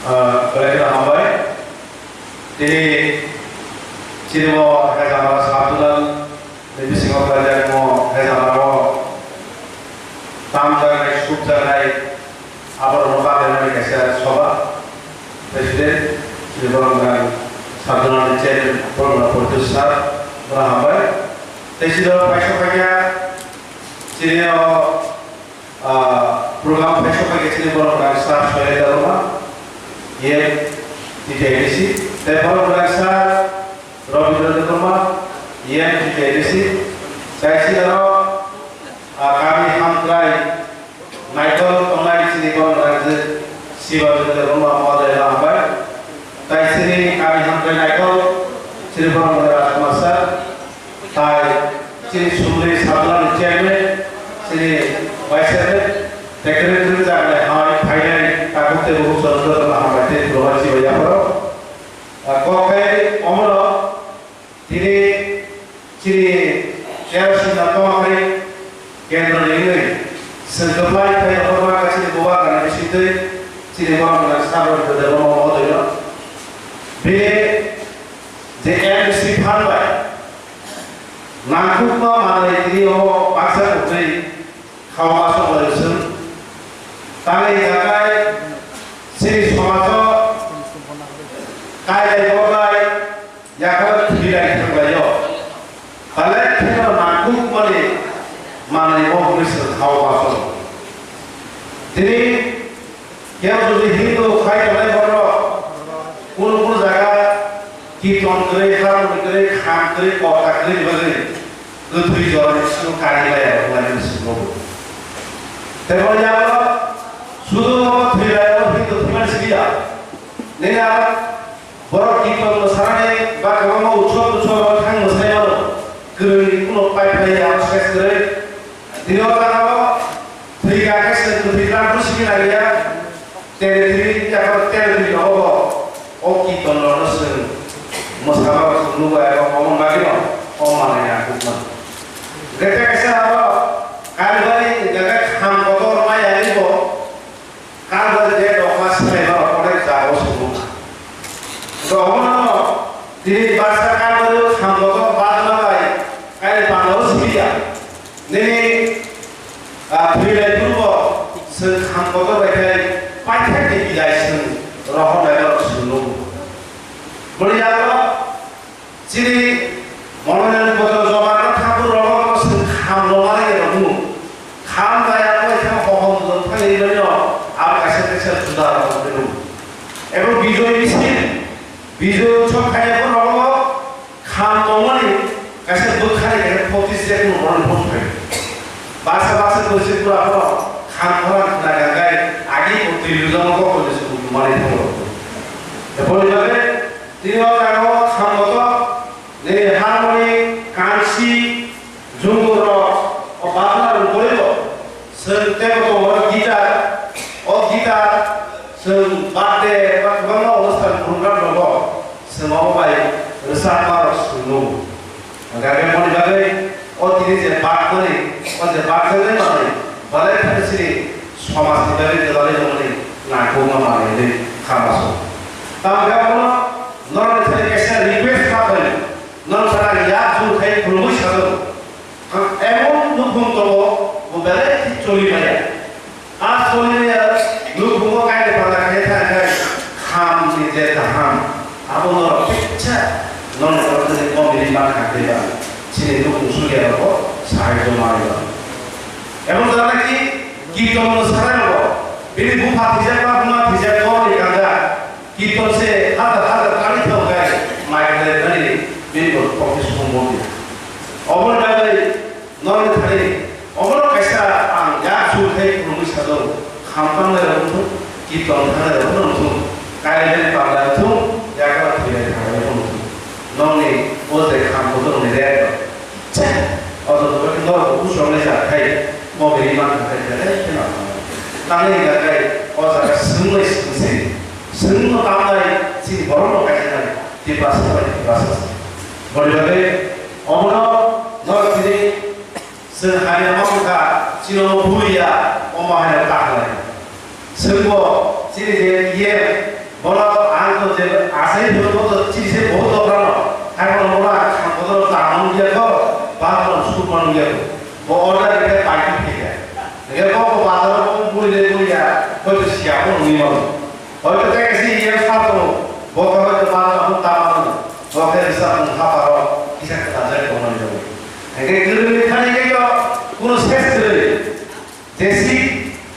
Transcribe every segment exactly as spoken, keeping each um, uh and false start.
Ah, belai kheno hambai. Tini chini bo hezamara sabjwnal ni bisingo khlaijakmo hezamara o tamjaknai, sukjaknai, aborokno bachainani kaisa soba. President, chini borok gwnang sabjwnal ni chairman, borok gwnang Porjot sir, bono hambai. Tei chini o paisok khaikha, chini o Ah, program paisok bai chini borok rang sir Soyel Debbarma, E M T T I D C, tei borok rang sir Robindra Debbarma, E M T T I D C, tei chini aro, ah, kami hamkrai naikol tongnai chini borok rang je Siba Debbarma mohoday hambai, tei chini kami hamkrai naikol chini borok rang Rajkumar sir, Tai chini sumri sabjwnal ni chairman, chini vice chairman, secretary jaga hai phainai takhuk tei bukhuk chwrwngno hambai tei khulumani chibai yapharo. Ah, kok khe omono tini chini T R C na tongma khai kendro ni wngwi chwng kwplai khai rohorma kha chini bubagra ni bisingtwi chini borok ni sabo ni Debbarma mohodaino. Bini je M C phan bai Nangkukma manwi tini o baksa kwrwi kha o aswk bai chwng tangwi jakai chini somajo kailai borlai yakar thwilai thanglaio. Belai kheno nangkukmani manwi bo hwnwi chwng kha o aswk. Tini Kebo jodi Hindu khai tongnai borok, kunu kunu jaga kirton kwrwi, harmoni kwrwi, kham kwrwi, kota kwrwi ni bagwi kwthwi jorni bisingo kari laiya rok wnglaimani swngbo. Tei bo yago sudu no thwi laiya o Hindu thwimani siliya. Nini aro Borok kirton mwsarani ba kwbangma utsob utsob abo thang mwsai mano. Kwrwini kuno pai phai ya ses kwrwi. Tini o jaga o thwi ka khe se kwthwi tang phuru simi nang ya. Tere tini jaga tere tini nogo bo. O kirton rok no chwng mwsaba rok chwng nugo abo omo bagwi no o manwi ya kukma. Gete kaisa abo Kalbari jaga kham kotor maya ni bo. Kalbari je dokma swlaiba rok onek jaga o swngo. Dogono tini baksa Kalbari o thambogo badma bai kaini panda o siliya. Nini, ah, thwilai phuru bo chwng thambogo bai khai paithak ni bilai chwng rohor bai norok swngo. Boni yago Chini Monoranjan Bodol Jamarno Thakur rogo no chwng kham romani rokno kham daya koi kha hohom dol thangwi rwino abo kaisa kaisa juda rok rwino. Ebo Bijoy misil, Bijoy utsob khaina rogo kham tongmani kaisa bwkhani kaisa protest je kuno borokni bwkhani. Baksa baksa kwrwisa pura phano kham khorang khna gangkai agi bo twi lujamo kok koi se kuno mani thango. Eboni bagwi Tini o jaga o thamboto nini harmoni, kansi, jungur rok o bajna rwngkori bo chwng teibo tongo guitar, o guitar chwng birthday ba kwbangma onusthan program rogo chwng omo bai rwchapma rok swrwngo. Hwnkhai boni bagwi o tini je bakmani, o je bakjaknai manwi, belai kheno chini somajni bagwi gwdalwi wngmani nangkukma manwi hwnwi kha maso. Tamo khe abono norokni thani kaisa request kha phai, norok thani yak jul khai khulumwi sajak. Emon nukhung tongo, bo belai khe choli maya. A solini nukhungo kainwi panda khe thang khe khamni je kaham, abo norok kisa norok norok je komini mankha khe ba chini nukhung suriya rokbo sahai joma riba. Emon jana ki kirton no sarai rokbo bini bupha thijak ba buma thijak bo ni kanja. Kirton se hajar hajar kari thok gai mai khlai nani bini bo practice khum bo dia. Oboni bagwi norok thani obono kaisa ang yak su khai khulumwi sajao, kham tangnai rok wngthung, kirton thangnai rok wngthung, kailaini panda wngthung, yakar thwilai thangnai rok wngthung. Nokni o je kham kotor ni rek rok, che, o joto khe norok bo kusroknai ja khai, bo bini ma khai belai kheno tangwi ya khai, o jaga swngwi swngsi. Chwngno tamnai chini borokno kaijaknai Tiprasa bai Tiprasa se. Boni bagwi omono norok tini chwng haino ma wngkha, chini omo bulia, omo haino ta khlai. Chwngbo chini je E M Bo order khe paikhe khe. Hingke bo bo bazar o bo bui le bui ya, hoito siya bo nungwi mano. Hoito tei kaisa iya sa tongo, bo khe hoito bazar o ta mano. Bo khe risa bung ha paro kisa khe ta jai tongmani jagwi. Hingke kwrwini thani khe yo kuno ses kwrwi. Jesi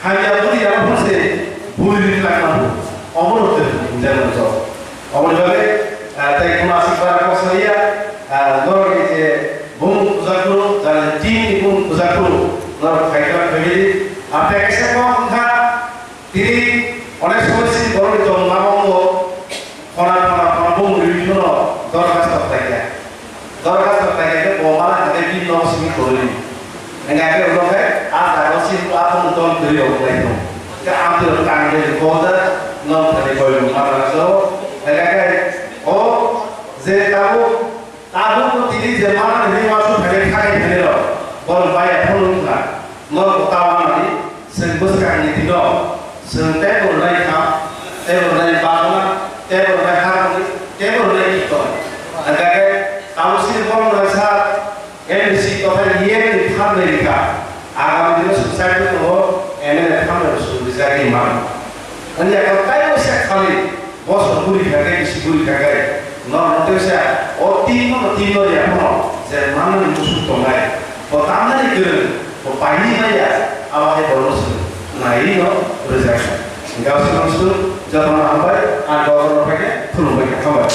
hamya buri ya phone se buri ri lang mano. Omo no te jai mano. Omo ni bagwi, ah, tei kuno asik bara kok saliya, ah, norok ni je bumung puja kuru, jani team ni bumung puja kuru, norok khai khlak family. Ar tei kaisa kok wngkha, tini onek somoy si borok ni tong lama o khona, khona, khona bumung rwi phano dorkhas tok khlai kha. Dorkhas tok khlai kha, bo mala hake bini nogo simi kwrwi ni. Hingkhe ake ulo khe, a jaga o si a bumung tong kwrwi rok khlai kha. Khe ang twi rok tang de ko da, non thani koi mala so. Hingkhe o je tabuk Tabuk no tini je mana ni hima su thani khakai thani rok, borok baya phone wngkha, norok ta mana ni, chwng bwskang ni dino, chwng tei bo rwnai kha, tei bo rwnai bagna, tei bo rwnai harmoni, tei bo rwnai kitoi. Hingkhe tabuk sini borok rwnai sa M D C totha E M ni phan rwi kha. Agami dino swk chai tongo, M L A thamrok swk rijagwi mano. Wngya khe taibo se khali bosor buri kha khe, bisi buri kha khe, norok tei se o tin no tin no ya phano je manwi musuk tongnai, bo tamnani kwrwng, bo paini maya, abo hai borokno swk naiwi no rijak kha. Hingkhe o swkang swk jotono hambai, ang borokno phai khe khulumbai kha, hambai.